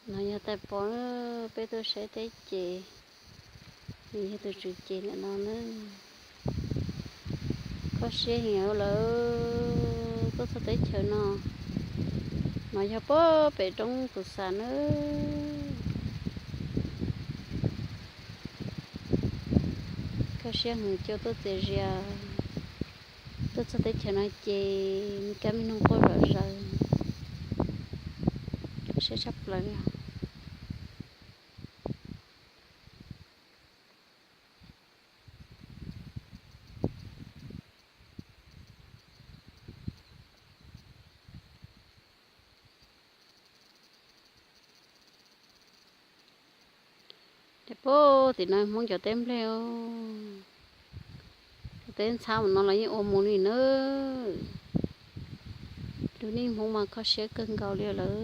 No yog tais pov, peb tuaj saib teb ces nws yog tus tswv ces ntawm no na. Kho siab heev lawm, tuaj txog teb chaws no. No yog pem roob Pus Xam na. Kho siab heev, cua tuaj txias zias. Tuaj txog teb chaws no ces me kab me noog quaj zom zaws, siab tshaj plaws li os. Ces puag tim no Hmoob cov teb nplej, cov teb ntxhab mus no los yeej ua mus li na. Lub neej Hmoob mas kho siab kawg nkaus li lawm.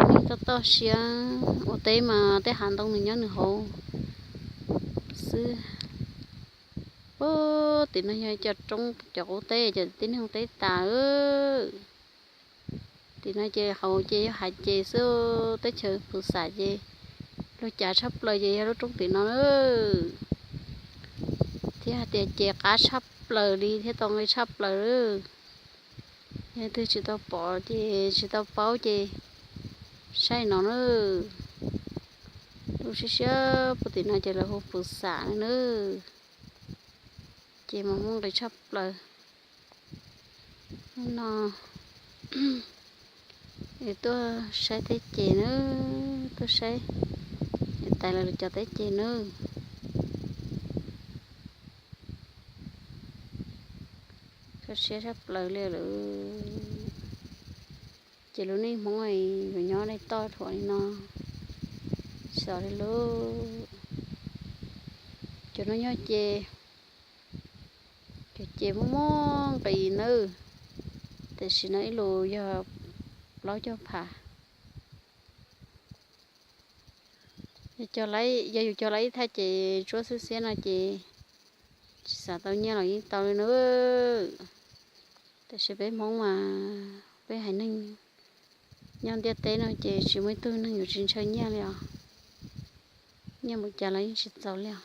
Neej toj toj siab, ua teb mas tej hav ntoo nws nyob nws hauv xwb. Puag tim no yog cov roob cov qub teb, cov tib neeg teb tas. Tim no ces hauv ces yog hav ces xwb, teb chaws Pus Xam ces lub cav tshaj plaws ces yog lub roob tim no na. Thiab hais tias ces qab tshaj plaws li thiab tau nqi tshaj plaws. Yog leej twg tsis tau pom ces tsis tau paub ces saib no na. Lub siab siab puag tim no ces lawv hu Pus Xam na. Ces mas muaj nqis tshaj plaws. Hnub no es tuaj saib teb ces na, tuaj saib niam tais lawv cov teb ces na. Kho siab tshaj plaws li lawm. Ces lub neej Hmoob yuav nyob dai toj dhuav li no, xyov li lub. Cov no yog ces, cov ces muaj muaj nqis nawb, tiam sis no ib lus yog plaub caug phav. Yog yus cog lawv ib thaj ces tsuab xwb xiab no ces tsis xav tau nyiaj los yeej tau li na. Tiam sis peb Hmoob mas peb haiv neeg nyob ntiaj teb no ces tsis muaj ib tug neeg yuav tsis ntshaw nyiaj li os. Nyiaj mus cas los yeej tsis txaus li os.